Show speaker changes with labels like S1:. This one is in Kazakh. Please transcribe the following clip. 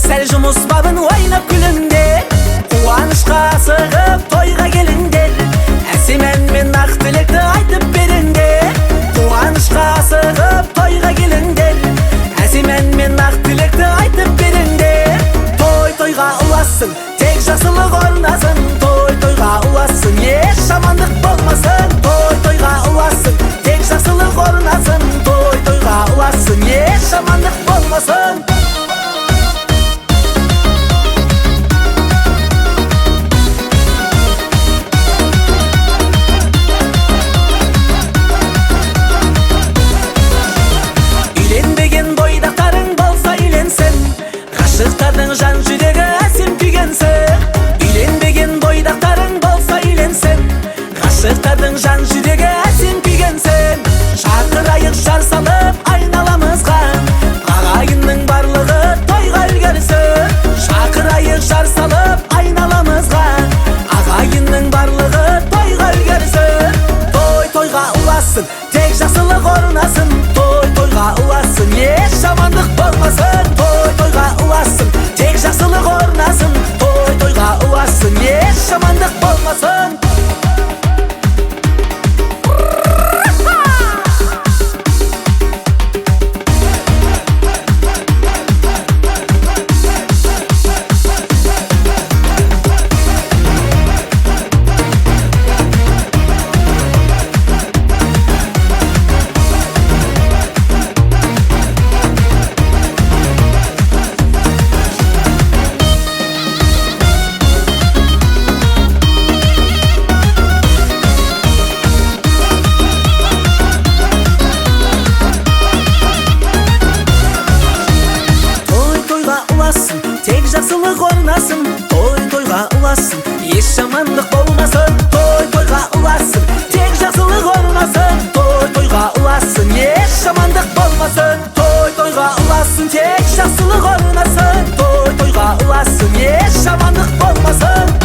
S1: Сәл жұмыс бабын ойнап күліңдер, қуанышқа асығып тойға келіңдер. Әсем әнмен ақ тілекті айтып беріңдер, қуанышқа асығып тойға келіңдер. Әсем әнмен ақ тілекті айтып беріңдер. Той тойға ұлассын, тек жақсылық орнасын. Той тойға ұлассын, еш жамандық болмасын. Той тойға ұлассын, тек жақсылық орнасын. Той тойға ұлассын, еш жамандық болмасын. Үйленбеген бойдақтарың болса үйленсін, ғашықтардың жан жүрегі әсем күйгенсін. Үйленбеген бойдақтарың болса үйленсін, ғашықтардың жан жүрегі әсем күйгенсін. Шақырайық жар салып айналамызға, ағайынның барлығы тойға үлгерсін. Шақырайық жар салып айналамызға, ағайынның барлығы тойға үлгерсін. Той тойға ұлассын, тек жақсылық орнасын. Той тойға ұлассын, еш жамандық болмасын. Той тойға ұлассын, тек жақсылық орнасын. Той тойға ұлассын, еш жамандық болмасын. Той тойға ұлассын, тек жақсылық орнасын. Той тойға ұлассын, еш жамандық болмасын. Той тойға ұлассын, тек жақсылық орнасын. Той тойға ұлассын, еш жамандық болмасын. Той тойға ұлассын, тек жақсылық орнасын. Той тойға ұлассын, еш жамандық болмасын.